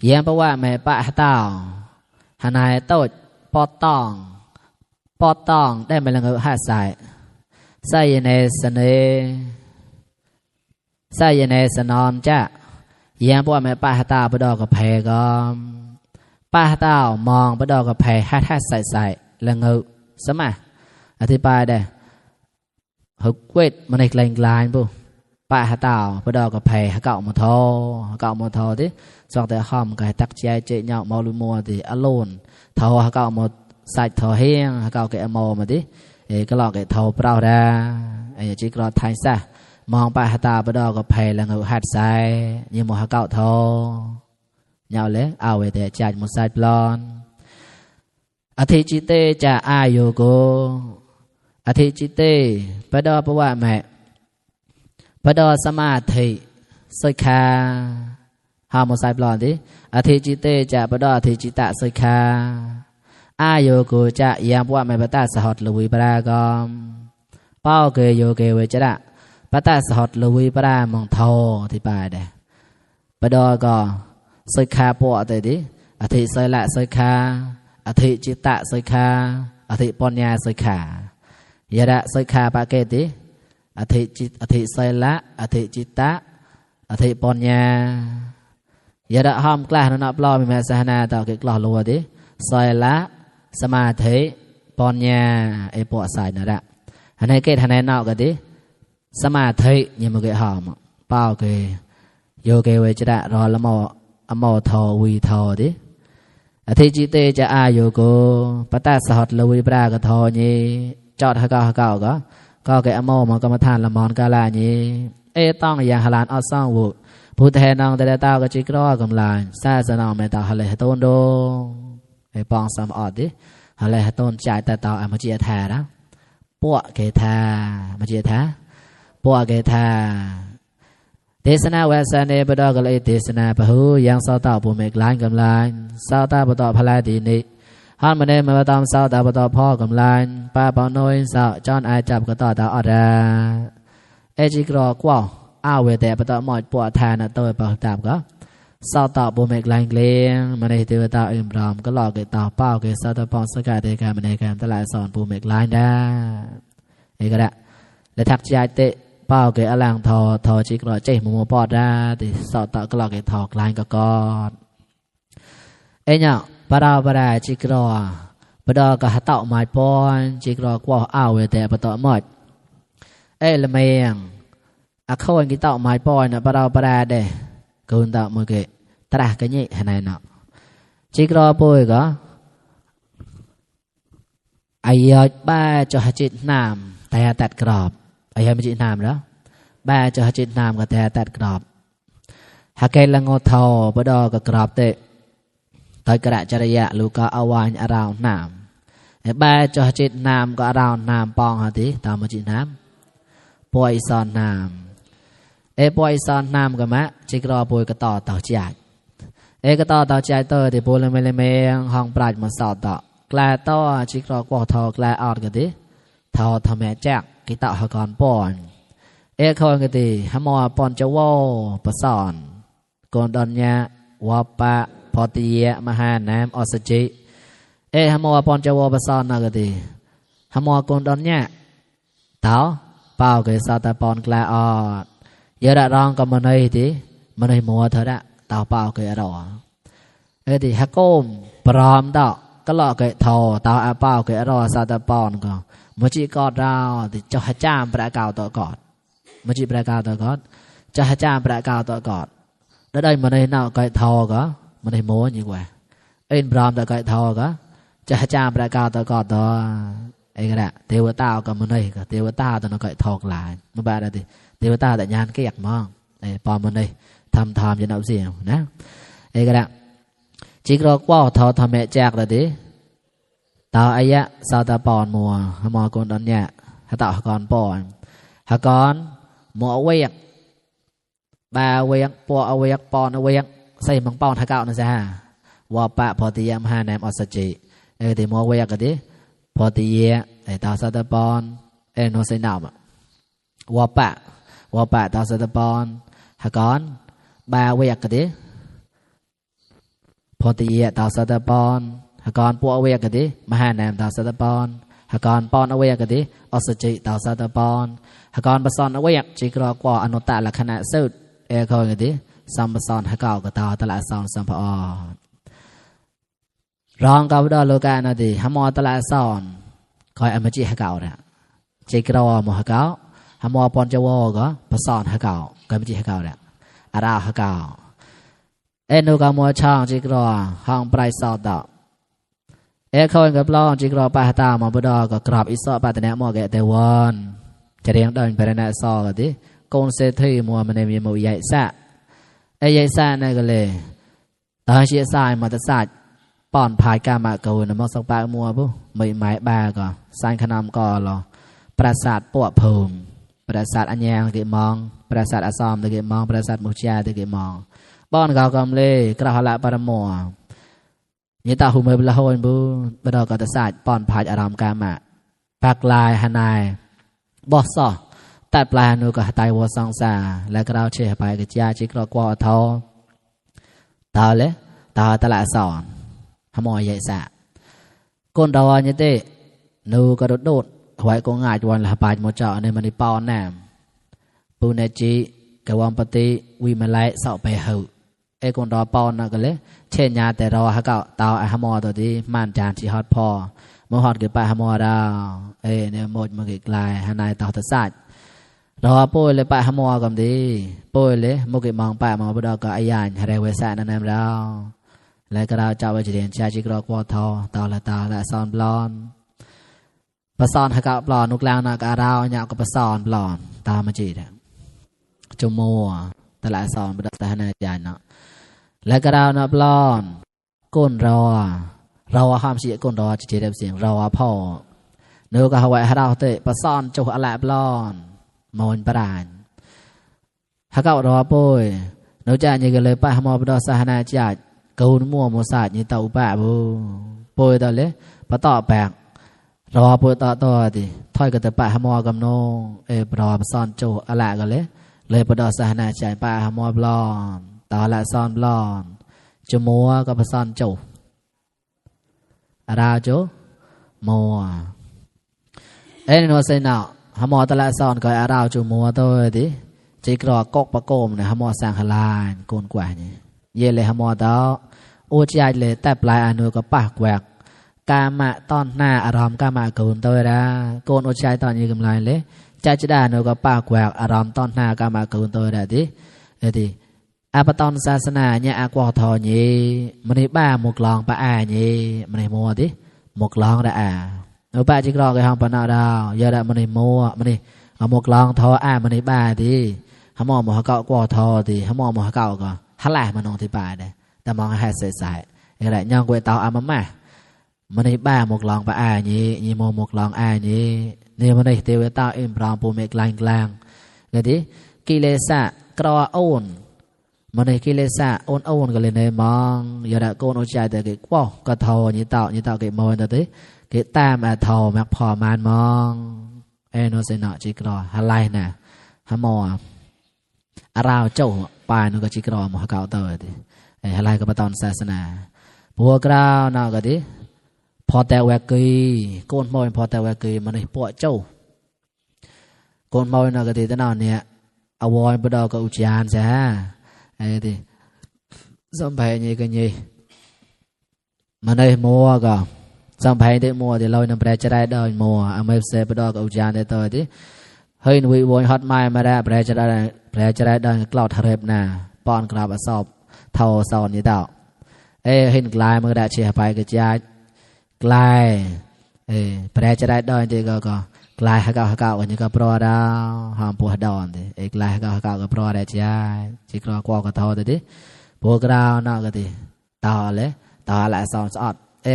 เยี่ยมเพราะว่าแม่ปะเต่าหานายโตดปอตองได้มาลังหาใส่เนสนอนจะเยี่ยมเพราะว่าแม่ปะเต่าปดอกกับแพก็ปะเต่ามองปดอกกับแพฮัดใส่ลังสมัยอธิบายได้หกเวทมันในกลางลายปุ๊ป้าหาเต่าพอดอกกับแผ่หาเก่ามาทอที่สองแต่ห้อมกับตักใจเจาะเหาะมอลูมัวที่อโลนทอหาเก่ามาใส่ทอเฮียงหาเก่าแกมอมาที่ก็หลอกแกทอเปล่าได้จีกรอไทยซะมองป้าหาเต่าพอดอกกับแผ่แล้วเงาหัดใส่ยี่มอหาเก่าทอเหาะเลยเอาไว้แต่จ่ายมุใส่ปลอนอธิจิเตจะอายุโกอธิจิเตปดอปว่าแม่ปดอสมาธิสุขะหาโมไซปลอนดิอธิจิเตจะปดออธิจิตะสุขะ อาโยโกจะยามว่าไม่ปตาสหดลุยปรากอมเป้าเกยโยเกเวจระปตาสหดลุยปรามองทอที่ปลายเดปดอก็สอยคาปอเตดิอธิสอยละสอยคาอธิจิตตะสอยคาอธิปัญญาสอยขายะระสอยคาปะเกติอธิจิตอธิสอยละอธิจิตตะอธิปัญญายะระห้อมกล้านนับล้อมีแม่สหนาต่อเกกล้อลัวดิสอยละสมาธิปัญญาไอปอสายนั่นแหละอันนี้เกตอันนี้นอกกันดิสมาธิยังไม่เกยหอมเป้าเกยโยเกเวจระรอละมอทอวีทอดิอธิจิตเตจะอาโยโกปตาสหดลวีปรากทอนี้จอดหะเก่าก็เกอโมมันกรรมฐานละมอนกาลานี้ต้องอย่างหลานอซ่องวุผู้แทนนองแต่เต้าก็จิกรอกำลังซาสนองเมตาฮะเลต้นโดปองสามอดดิฮะเลต้นจ่ายแต่เต้ามาจีแทนะปวกเกทามาจีแทปวกเกทาเทศนาเวสเนบดอกเลยเทศนาพหูยังสาวตาผู้เมกลานกำลังสาวตาปตอพลาดีนิฮันมันเนมาตอมสาวตาปตอพ่อกำลังป้าปอนอยสาวจอนไอจับก็ต่อตาอดาจิกรอกว่าอาเวแต่ปตอหมดปวดทานตัวปตามก็สาวตาผู้เมกลานเกลียงมันในเทวตาอิมรามก็หลอกเกตาเป้าเกสาวตาปองสกัดเดกามันในการตลาดสอนผู้เมกลานได้ก็ได้และทักใจเตะเป้าเกอลังทอจิกรอเจมัวปอดได้ติสอดตะกลอกเกทอกลายก็กอดเนี่ยปะราจิกรอปะดอกะหะเต่าไม้ปอนจิกรอกว่าอ้าวเวแต่ปะตอหมดละเมียงอะเข้าอันกิเต่าไม้ปอนน่ะปะราเด้กุนตะมือเกตระกะญิหะไหนเนาะจิกรอปุยก็อายอดบ้าจะหจิตนามแต่ตัดกรอบไอ้ยังไม่จิตนามแล้วบ้าจะหจิตนามก็แต่ตัดกรอบหากเกลังโอทอปดอกกรอบเตะตอยกระจริยะลูกก็เอาวานอาราวน้ำบ้าจะหจิตนามก็อาราวน้ำปองหาทีตามมาจิตน้ำป่วยซอนน้ำป่วยซอนน้ำก็มะจิกรอป่วยก็ต่อใจก็ต่อใจเตอที่ป่วยเลยไม่ห้องปลายมาสอดต่อกลายต่อจิกรอกว่าทอกลายออดกันทีทอทำแม่แจกกิตาหกรปอนคนกันทีฮามอปอนจะว่าปสอนกอนดอนยาวาปะพอตียมหาน้ำอสจิฮามอปอนจะว่าปสอนนะกันทีฮามอกอนดอนยาเต้าเป้าเกษตรปอนกลาออดเยอะร้องกับมันเลยทีมันเลยมัวเถอะละเต้าเป้าเกรอทีฮักโกมปรามดอกก็หลอกเกทอเต้าอาเป้าเกรอสตรปอนก็มจิกอดเราติจะหจามประกาวต่อกอดมจิประกาวต่อกอดจะหจามประกาวต่อกอดแล้วได้มันในน่าไก่ทอก็มันในโม้ยิ่งกว่าบรามต่อไก่ทอก็จะหจามประกาวต่อกอดต่อก็ได้เทวตากับมันในก็เทวตาต่อไก่ทอกหลายมันแบบอะไรเทวตาแต่ยานก็อยากมองปอมมันในทำจะนับเสียงนะก็ได้จิกรอกว่าทอทำแม่แจกเลยดิตาอายะสาวตาปอนมัวฮมอกอนดอนเนี่ยฮะตาฮกอนปอนฮกอนมัวเวียกบาเวียกปัวเวียกปอนเวียกใส่มังปอนฮะเก่านะจ๊ะวาปะพอตียมหาแนมอสจิที่มัวเวียกกันดิพอตียตาสาวตาปอนโนใส่หนามวาปะตาสาวตาปอนฮกอนบาเวียกกันดิพอตียตาสาวตาปอนหากรปัวเวกกันดิมหาแนมตาสัตปอนหากรปอนเวกกันดิอสจิตาสัตปอนหากรปสอนเวกจิกรอกว่าอนุตตะลักษณะสุดคอยกันดิสัมปสอนหากาวกตาตละสอนสัมภอรองกับดอโลกานาดิหมอตละสอนคอยอมจิหากาวนะจิกรอมหากาวหมอปอนจวก็ปสอนหากาวกอมจิหากาวนะอาราหากาวนูกามวช่างจิกรอห้องปลายสอดดอกเขาเองกับล้อจิกรอปาตามาบดอก็กราบอิสระปาตเนะมัวแกแต่วันจะเรียงเดินไปในซอกันดิกงเซธีมัวมันมีมัวใหญ่ซะใหญ่ซะนั่นก็เลยตาเชียสายมาตสัดป้อนพายกามาเกวนมักสักปากมัวปุ๊ไม่หมายบาก็สายขนมก็รอปราสาทปวดภูมิปราสาทอัญญาตะมองปราสาทอสอมตะมองปราสาทมุขยาตะมองป้อนเขากำเลยกระหละปรมัว nhiệt tạo hùng mê bla hồn bu bắt đầu có thể sạch bọn phải ở đám cam mà bạc lại hà này bỏ sọ tại plà nuôi có tay vô song xa lại cái đào chế bài cái chia chỉ có qua thâu tao lẽ tao ta lại sòn hàm mồi vậy xạ con đò như thế nuôi có đốt hỏi con ngàiวันละbài một trọ nên mình đi bao nè bu này chỉ cáiวันปฏิวิมาไลสอบไปหือไอ้คนรอปอนนะก็เลยเช่นยาแต่รอฮะก็ตาวไอ้ฮามอตัวที่มันจานที่ฮอตพอเมื่อฮอตเกิดไปฮามอดาวเนี่ยหมดมาเกิดลายฮานายตาวตัดสัตว์รอป่วยเลยไปฮามอกันดีป่วยเลยมุกิมองไปมองไปดอกก็ไอ้ยานอะไรเวสานั่นเองเราแล้วก็เราเจ้าไปจีเดียนชาจิกรอกวอทอตาวละซอนบลอนปะซอนฮะก็บลอนนุกลางนักอาเราเนี่ยก็ปะซอนบลอนตามมาจีเดจมัวตลาดซอนบดตาหนาจานเนาะแล้วก็เราเนาะบลอนก้นรอห้ามเสียก้นรอจะเจ็บเสียงรอพ่อเนื้อก็หวายให้เราเตะปะซอนจุอะไรบลอนมอนปรานฮักเก่ารอป่วยเนื้อจานยังก็เลยไปหมอบดตาหนาจานกูนมัวมัวสาดยี่เต่าป่าบูป่วยตอนเละปะต่อแปกรอป่วยต่อดิถอยก็แต่ป่าหมอกำนงรอปะซอนจุอะไรก็เลยปะดอสาหนาจานป่าหมอบลอนตาละซอนบลอนจมัวก็ปะซอนจุราจุมัวนัวเซนเอาหมอตละซอนก็อาราจุมัวตัวดิจีกรอกกปะโกมเนี่ยหมอสังขลานโกนกว่านี่เยเลยหมอตาอุจายเลยแต่ปลายอนุก็ปากแหวกกามะตอนหน้าอารมณ์กามะโกนตัวละโกนอุจายตอนนี้กำไรเลยใจจะได้อนุก็ปากแหวกอารมณ์ตอนหน้ากามะโกนตัวละดิดิอาปตอนศาสนาเนี่ยอากวาทอนี่มันนี่บ้าหมกลองปะอานี่มันนี่มัวดิหมกลองได้เอาป้าจิกรอไอ้ห้องปนดาวยาได้มันนี่มัวมันนี่เอาหมกลองทอมันนี่บ้าดิหมอหมอเก่ากวาทอดิหมอเก่าก็ฮัลแหล่มันนองที่ป่าได้แต่มองให้ใส่อะไรย่างกวยเตาอามามันนี่บ้าหมกลองปะอานี่โมหมกลองนี่มันนี่เทวตาเอ็มปรามปูเมกลางเลยดิกิเลสะกรอโอนมันในกิเลสะโอนก็เลยในมองอย่าได้โกนอุจจาระแต่เกี่ยวก็ทอนี่เต่าเกี่ยวมอนแต่ที่เกี่ยวตามทอแม็กพอมานมองโนเซนจิกรอฮัลไลน่ะฮัมมออาราวเจ้าปานก็จิกรอมหาเก่าเตอร์ดิฮัลไลก็มาตอนศาสนาพวกเราเนาะก็ดิพอแต่แวกีโกนมอยพอแต่แวกีมันในปวดเจ้าโกนมอยเนาะก็ดิแต่นอนเนี่ยอวอยบดอก็อุจจาระใช่ดิสัมผัสนี่ก็ยี่มันได้มัวก็สัมผัสได้มัวที่เรานำแปรจะได้ดอยมัวอเมริกาไปดอกอุจจาระได้ตัวที่เฮ้ยวิวฮอตไม้มาได้แปรจะได้ดอยกลอดทะเลน่ะป้อนกราบสอบเท่าสอนนี่เต่าเห็นกลายมันก็ได้เชียร์ไปก็จะกลายแปรจะได้ดอยที่ก็กลายฮักเก่ากันนี่ก็ปลอดาวหอมปัวดอนดิกลายฮักเก่าก็ปลอได้จ้าจิกรอกว่าก็ทอดิพวกเราเนาะก็ดิต่อเลยต่อละสอนสอด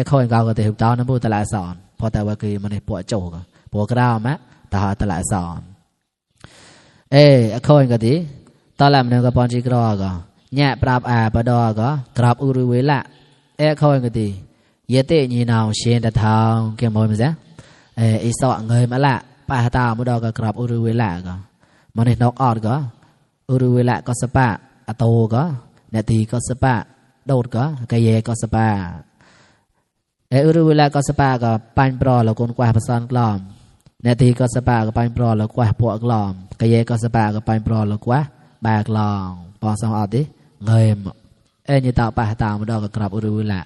คนเก่าก็ดิหุบต่อน้ำพูตละสอนพอแต่ว่าคือมันในปวดโจกพวกเรามะต่อตละสอนคนก็ดิตอนแรกมันก็ปอนจิกรอก็เนี่ยปราบปะดอก็กราบอุรุเวละคนก็ดิเยเตยีนาวเชียนตะทองเกี่ยมบ่มั้ยจ๊ะอีสอเงยมาละป้าตามุดอกกราบอุรุเวละก็มันนี่นกออดก็อุรุเวละก็สปะอโตก็เนตีก็สปะโดดก็กะเยก็สปะอุรุเวละก็สปะก็ปันปรอแล้วคนกว่าภาษากลอมเนตีก็สปะก็ปันปรอแล้วกว่าพวกกลอมกะเยก็สปะก็ปันปรอแล้วกว่าบากลองปอสองออดดิเงยนี่ตาป้าตามุดอกกราบอุรุเวละ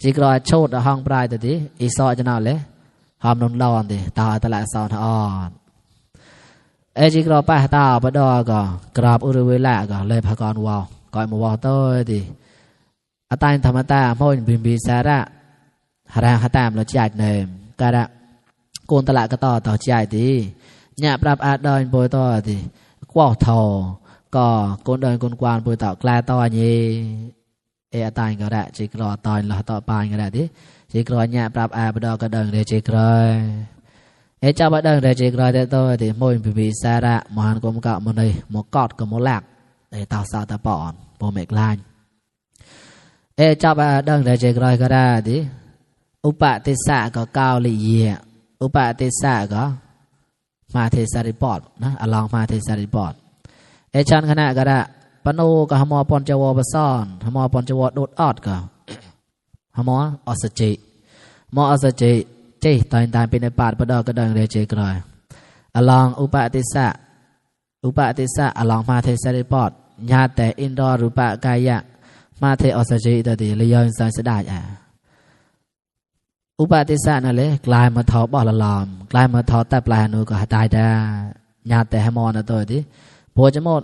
จิกรอโชดห้องปลายแต่ดิอีสอจะน่าเลยหอมนนร้อนดิตาตะละสอนอ่อนจิกรอป้าตาปะดอก็กราบอุรุเวละก็เลยพากรวาวก่อยมาวาวต้อยดิอตายธรรมตาพ่อบินบีสาระหาตามเราจ่ายเนมกระโกนตะละก็ต่อจ่ายดิเนี่ยปรับอาดอยโปรยต่อดิกว่าทอก็โกนเดินโกนกวานโปรยต่อกลายต่อยี่ตายก็ได้จิกรอตอนเราต่อปานก็ได้ดิจิกรอยเนี่ยปรับปะดอก็เดินเรจิกรอยเจ้าบัดเดินเรจิกรอยแต่ตัวที่มวยบีสาระมหันกรมเก่ามันเลยหมกอดกับหมกหลักเต่าสาวตะปอนโปรเมกลาน จับดังได้เจกรอยก็ได้ดิอุปติสะก็ก้าวลิเยอุปติสะก็มาเทสาริปอดนะอลองมาเทสาริปอดชันขณะก็ได้ปนูก็หมอปอนจวบซ่อนหมอปอนจวโดดออดก็หมออสจิหมออสจิเจตายเป็นในปาดปดก็ดังได้เจกรอยอลองอุปติสะอลองมาเทสาริปอดญาแต่อินดอรูปกายะมาเทอสจิตติเลยยอนสันสดาอุปติสะนั่นเลยกลายมาทอบอลลอมกลายมาทอแต่ปลายนูก็ตายได้ญาแต่หมอนะตัวดิโพจมด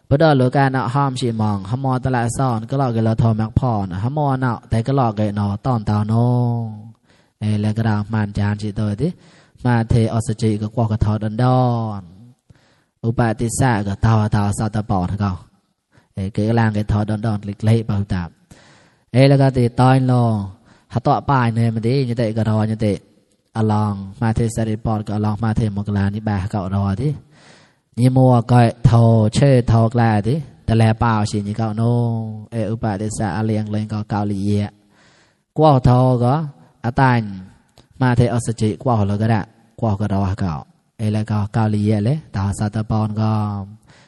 ปดอโลกานะห้อมชีมองหมอตะละซ่อนก็ลอกกันเราทอมักพรหมอนะแต่ก็ลอกกันนอตอนตาโนแล้วก็ดาวมันจานจิตัวดิมาเทอสจิก็กว่าก็ทอดอนอุปติสะก็ตาสัตปอดเขาเกลางก็ทอดอนเล็กๆเบาตาแล้วก็ติตอยโลหาต่อป้ายเนี่ยมันดีนี่เตะก็รอนี่เตะอลองมาเทสาริปอดก็อลองมาเทมกลานี่บ่าก็รอดินี่มัวก็โทเช่โทกลาดิแต่แลเปล่าสินี่ก็โนอุปติสะเลียงเลยก็เกาหลีเยกว่าโทก็อาตันมาเทอสจิกว่าเราก็ได้กว่าก็รอก็แล้วก็เกาหลีเยเลยตาสัตปอนก็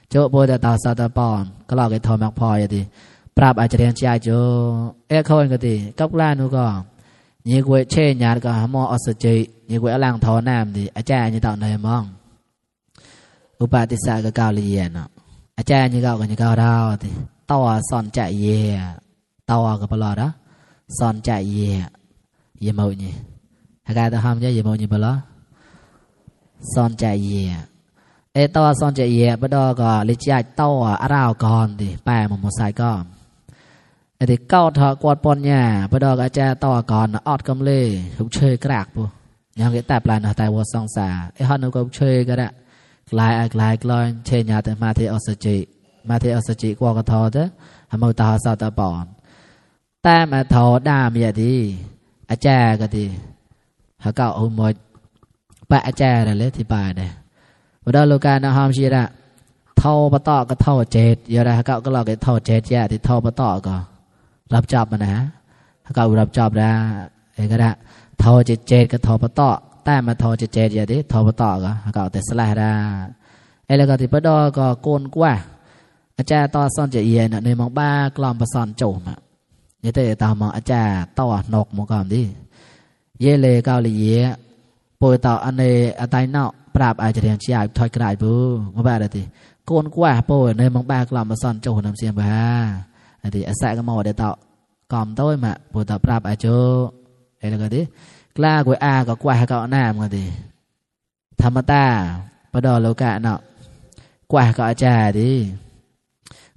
โจโบแต่ตาสัตปอนก็ลอกไอ้โทมักพออย่างดีปราบอาจจะเรียนใจโจเขาเองก็ดีกับล้านนูก็ยี่กวยเช่ญาติก็หมออสจิยี่กวยอลังทอน้ำดีอาจารย์ยี่ต่อในมองอุปติสะก็เกาหลีเนาะอาจารย์ยี่เกาก็ยี่เกาดาวดีต่อสอนใจเย่ต่อก็ปลอดนะสอนใจเย่เมานี่หากการทำเย่เมานี่ปลอดสอนใจเย่ต่อสอนใจเย่ปดอก็ลิจิตต่ออาราวก่อนดีแปะมันมใส่ก็ที่เก้าถอกวดปนเนี่ยพอดอกอาจารย์ต่อก่อนออดกำเลยทุกเชยกรากปุ๊ยังเกิดแต่ปลายนะแต่วัวสองสาฮันนูก็เชยก็ได้กลายกลอยเชยญาแต่มาเทอสจิกว่ากทอเด้อทำมือตาสาวตาปอนแต่มาทอด้ามอย่างดีอาจารย์ก็ดีหาเก่าหุ่มวยไปอาจารย์เลยที่ปลายเนี่ยพอดอกโลกาณหอมชีระเท่าปะต่อก็เท่าเจ็ดเยอะเลยหาเก่าก็หลอกไอ้เท่าเจ็ดแย่ที่เท่าปะต่อก็รับจอบมันนะถ้าเกิดรับจอบได้ก็ได้ทอเจก็ทอปะต่อแต่มาทอเจอย่างนี้ทอปะต่อก็เกิดแต่สลายได้แล้วก็ที่ปะดอก็โกนกว่าอาจารย์ต่อซ่อนเจียนในมองบ้ากลอมประสอนโจมนี่แต่ตามมองอาจารย์ต่อนกมองก่อนดิเยเลเกาหลีเยปวยต่ออันในอัตายเนาปราบอาจจะเรียนเชียร์ถอยกระไรบูมาบ้าเลยทีโกนกว่าปวยในมองบ้ากลอมประสอนโจนำเสียงบ้าthì ở sai cái màu để tạo còn tôi mà buổi tập rap ở chỗ đây là cái gì la của a có quà cọ nam cái gì tham ta bắt đầu lâu cả nọ quà cọ trà đi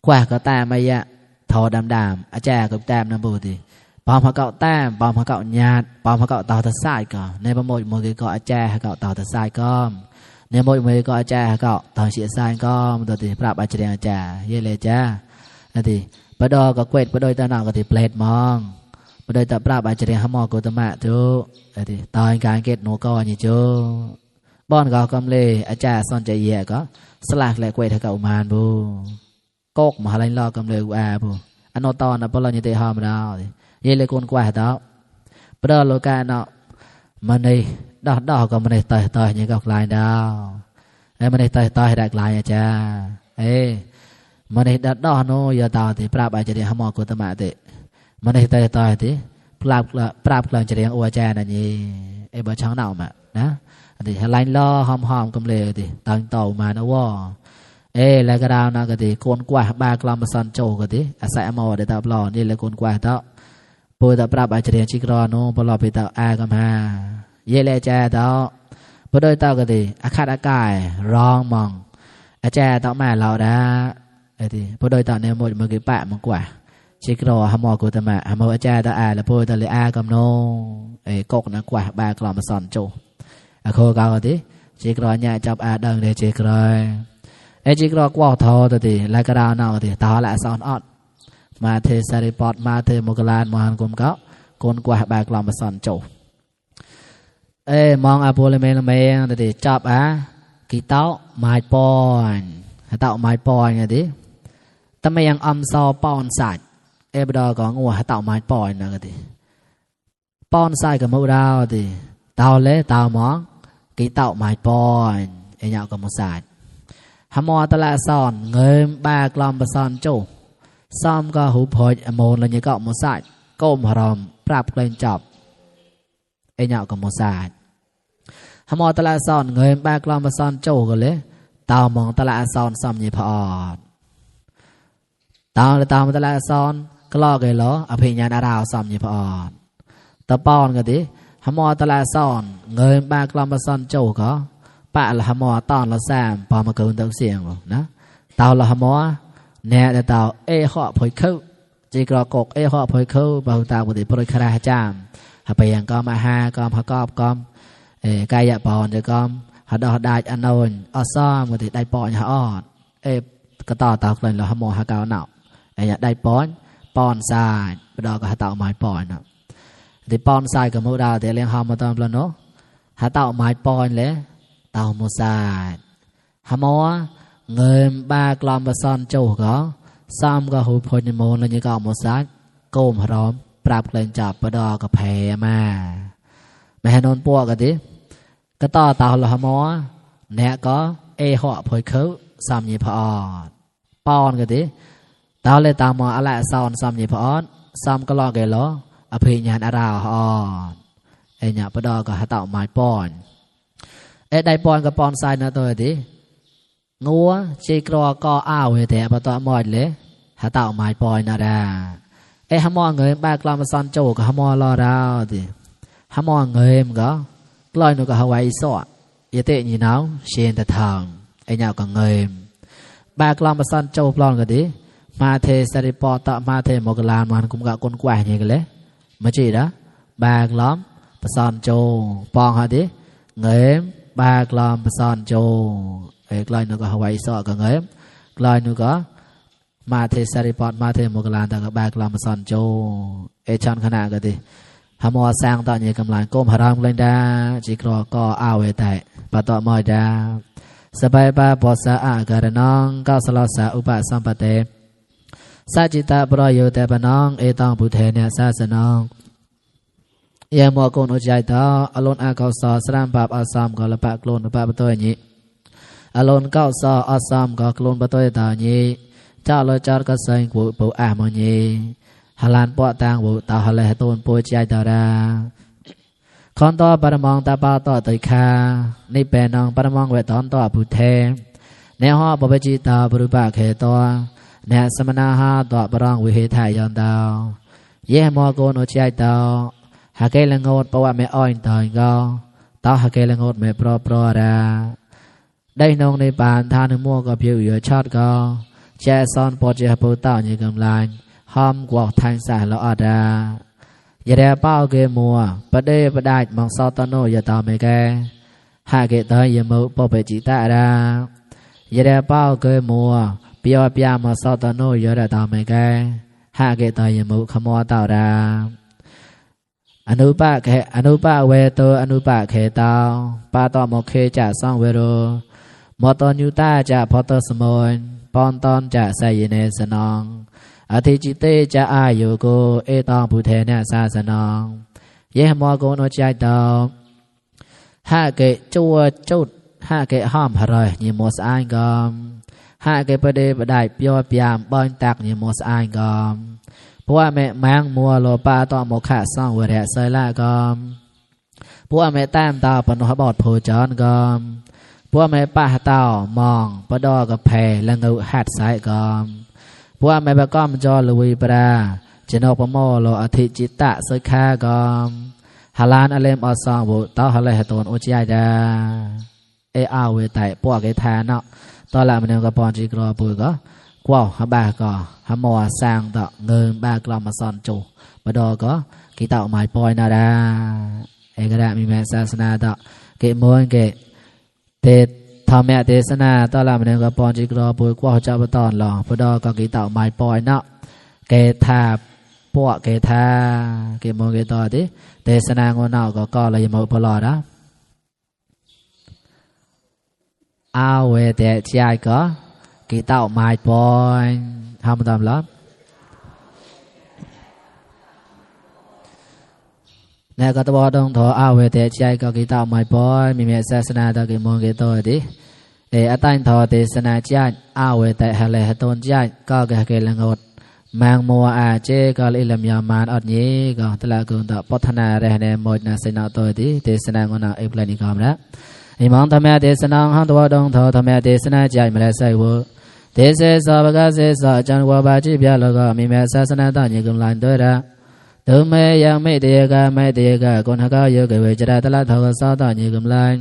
quà cọ ta mày ạ thò đàm ở trà cọ tam nam bù thì bom họ cọ tam bom họ cọ nhạt bom họ cọ tàu thật sai cả nên bom một cái cọ trà cọ tàu thật sai com nên một cọ trà cọ tàu xịa sai com rồi thì rap ở trên trà nhưเลยจ้าthìปดอก็เกวดปดอยตาหนอก็ที่เปลดมองปดอยตาปราบอาจจะเรียนหมอกุตมะจูที่ตอนการเกตโนก็นี่จูบอนก็กำเลยอาจารย์สอนใจเย่ก็สลักและเกวดให้กับอุมานบูโกกมหาลัยรอกำเลยอุอาบูอันโนตอนนะปลอนี่เตะหอมดาวเย่เลยคนกว่าดาวปดอโลกาเนาะมันในดอกก็มันในต่อยนี่ก็กลายดาวแล้วมันในต่อยได้กลายอาจารย์มันในดัดดอโนยาตาที่ปราบอาจจะเรียนหมอกุตมะเตมันในต่อยที่ปราบกลางจะเรียนอวจานั่นนี่บ่ช่างเน่ามานะที่ไล่ล่อหอมกำเลยที่ตั้งเต่ามานะว่าแล้วก็ดาวนะก็ที่โกนกว่าบากลามสันโจก็ที่อาศัยหมอเดตาปลอนี่เลยโกนกว่าเต่าปูตาปราบอาจจะเรียนชิกรอโนปลอไปเต่าอากัมฮาเยเลจาเต่าพอโดยเต่าก็ที่อาคาดอากายร้องมองอาจารย์เต่าแม่เราได้ที่พอโดยตอนนี้หมดมือกี่ปะมันกว่าชิครอหมอกุตมะหมออาจารย์ตาแล้วพอตอนเลยกำโนกกนะกว่าบากลอมสอนโจโคกาวที่ชิครอเนี่ยจับดังเลยชิครอชิครอกว่าทอตัวที่ลายกระดาวเนาที่ตาละสอนออดมาเทสาริปอดมาเทมกลานมหันกุมเขาคนกว่าบากลอมสอนโจมองอาโปเลเมลเมงตัวที่จับกีเต้าไม้ปอนเต้าไม้ปอนไงที่ทำไมยังอมซอปอนสัตว์ บดอก็งัวหาเต่าไม้ปอยนะก็ดิป้อนใส่กับหมูดาวดิเต่าเละเต่าหมองกี่เต่าไม้ปอยไอ้เหยากับหมูสายหามอตะละซ่อนเงิมบากลอมประซอนโจซ้อมก็หูพอยอโมนแล้วยังก็หมูสายก้มหรอมปรับเกรงจับไอ้เหยากับหมูสายหามอตะละซ่อนเงิมบากลอมประซอนโจก็เลยเต่ามองตะละซ่อนซ้ำยี่พอดเต่าเลยเต่ามันตะละซ่อนก็ลอกเลยเหรออภิญญาณาราวซ้ำยี่พอดตะปอนก็ดิหามอตะละซ่อนเงิมบากลอมประซอนโจก็ปะละหามอตอนละแซมพอมาเกินตัวเสียงนะเต่าละหามอแน่แต่เต่าเหาะพอยเข้าจีกรอกกเหาะพอยเข้าบางตาบุตรพริคราจามหาไปยังก็มาหาก็มากอบก็กายปอนจะก็หาดอกได้อันนนอซ้อมบุตรได้ปอนหาออดก็ต่อเต่าเลยละหามอหาเก่าเนาะได้ปอนทรายไปดอกก็หาเต่าไม้ปอนเนาะที่ปอนทรายกับมูดาวแต่เลี้ยงหอมมาตอนปลาโนหาเต่าไม้ปอนเลยเต่าโมซาหามอเงิมบากลอมประซอนโจก็ซ้ำก็หูพอยโมนแล้วยังก็โมซาโกมพร้อมปรับเกรงจับประดอกับแพมาไม่ให้นนปวกกันดิก็ต่อเต่าละหามอแน่ก็เหาะพอยเข้าซ้ำยี่พอดปอนกันดิเต่าเลยตามมาอะไรซ้อนซ้ำยี่พอดซ้ำก็ลอกเกล้ออภิญญาณอาราวฮอนเนี่ยประดอก็หาเต่าไม้ปอนได้ปอนกับปอนทรายนะตัวดิงัวจีกรอก็อ้าวแต่ปะตัวมอดเลยหาเต่าไม้ปอยนาดาหามอเงยบากลอมมาซอนโจกับหามอรอดาวดิหามอเงยมันก็กลอยนูกับฮาวายสอดยเตนี่น้าวเชียนตะทางเนี่ยก็เงยบากลอมมาซอนโจปลอนก็ดิมาเทสริปอตมาเทมกลานมันกุมกะก้นกว่าอย่างกันเลยมาจีนะบากลอมมาซอนโจปองฮะดิเงยบากลอมมาซอนโจกลอยนูก็ฮาวายสอดก็เงยกลอยนูก็มาเทสริปอตมาเทมกลานแต่ก็บากลอมมาซอนโจชันขนาดก็ดิหามอสร้างตอนนี้กำลังก้มหารามเลยดาจีกรอก็อ้าวแต่ปะต่อมอยดาสบายบาปอสะอาการน้องก้าวสลอสะอุปสัมปเตสัจจิตาปรโยแต่ปน้องต้องบุเทเนศาสนองยามอกุนอุจัยต่ออารมณ์อาเกาสอสรามบาปอาสามก็ละปะกลนปะปะตัวนี้อารมณ์เก้าสออาสามก็กลนปะตัวต่อนี้เจ้าเลยจอดก็เสียงบุปุอามนี้ฮาลานปอต่างบุต่อฮาเลตูนปุจใจต่อดาคอนต่อปรมองตาปาต่อตุยคานี่เป็นน้องปรมองเวตอนต่อบุเทเนหอปปจิตาบรุปะเขตัวเนสมนาหาต่อปรองวิเหทายอนดาวเย่มอโกนอุจัยต่อหากเกลงดปวะไม่อ้อยต่อยก็ต่อหากเกลงดไม่ปรอราได้นองในปานทานมัวก็เพียวอยู่ชอดก็แจซอนปอเจฮปูต่อยี่กำลังหอมกว่าทางสายละอดาอย่าได้เป้าเกมัวประเดี๋ยวประได้มองซอตโนอย่าต่อไม่แกหากเกตอยอย่ามือปอไปจิตาดาอย่าได้เป้าเกมัวเปียวเปียมองซอตโนอย่าได้ต่อไม่แกหากเกตอยอย่ามือขมัวต่อดาอนุปะเวโตอนุปะเขตาปาต่อมเคจะซ่องเวโรมอตอนูตาจะพอตสมนปอนตอนจะใส่เนสนองอธิจิตเตจะอายุโกต้องบุเทเนศาสนองเยหมอโกนใจดาวหาเกจัวจุดหาเกห้อมหรอยยิมอสอายกอมหาเกประเดประได้เปียวเปียมบอนตักยิมอสอายกอมเพราะว่าแม่แมงมัวโลปาต่อมกขาซ่องเวรเซล่ากอมเพราะว่าแม่แต้มตาปนหบอดโพจอนกอมเพราะว่าแม่ป้าเต่ามองปะดอกับแพและเงาหัดสายกอมพวกแม่ประกอบจอลุยปราเจนอปโมโลอธิจิตตะสคากอมฮาลานอเลมอซองบุต่อฮาเลหตนอุจยดาอาเวไตพวกไอทานเนาะตอนหลังมันยังกับปอนจีกรอปุยก็กว่าฮาบาก็ฮามอสร้างต่อเงินบากลอมาซอนจูปดอก็กีต่อไม้ปอยนาดาก็ได้มีแม่ศาสนาต่อเกมวนเกเตทำแม่เทศนาตอนหลังมันยังกับปอนจิกรอปุยกว่าเจ้าตอนหล่อพอดอก็กีเต่าไม้ปอยเนาะเกทาปวกเกทาเกมงเกต่อดิเทศนางนเอาก็เลยมาพอหล่อนะเอาเวเตะใจก็กีเต่าไม้ปอยทำตามแล้ว และก็ตบดงทออาเวเตใจก็กิตาไม่ปอยมีเมศาสนาตะกิมงกิโตดิอตันทอเตสนาใจอาเวเตหะเลหะตนใจก็กะเกลังอดแมงมัวอาเจก็ลิลมยามานอดนี้ก็ตละกุนตะพัฒนาเรหะเนมดนาสนาโตดิเตสนางอนาเอปลานิกามละอิมังธรรมะเตสนังหันตวดงทอธรรมะเตสนาใจมะเลไสวเตเสสะบกะเสสะจันวะบาจิဗျာลก็มีเมศาสนาตะญิกุลันตระตุเมยังไม่เตกะไม่เตกะกุณหกะโยเกเวจระตละทอสะตะญิกุลัน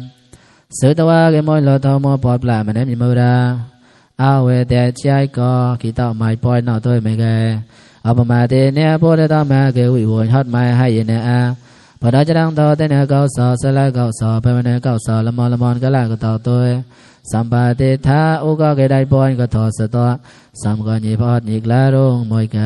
สุตวะเกมอยโลทอมปอปลามะเนมิมุราอาเวเตใจก็กิตาไม่ปอยนอตวยเมเกอปมาเตเนโพเตตมะเกวิวนฮัดไมให้เยเนอาปะดาจรังตอเตเนกอสอสละกอสอเปเมเนกอสอละมอละมอนกะละกะตอตวยสัมปะเตทาอุกะเกไดปอยกะทอสะตอสัมกะญิพอดญิกลารงมอยไก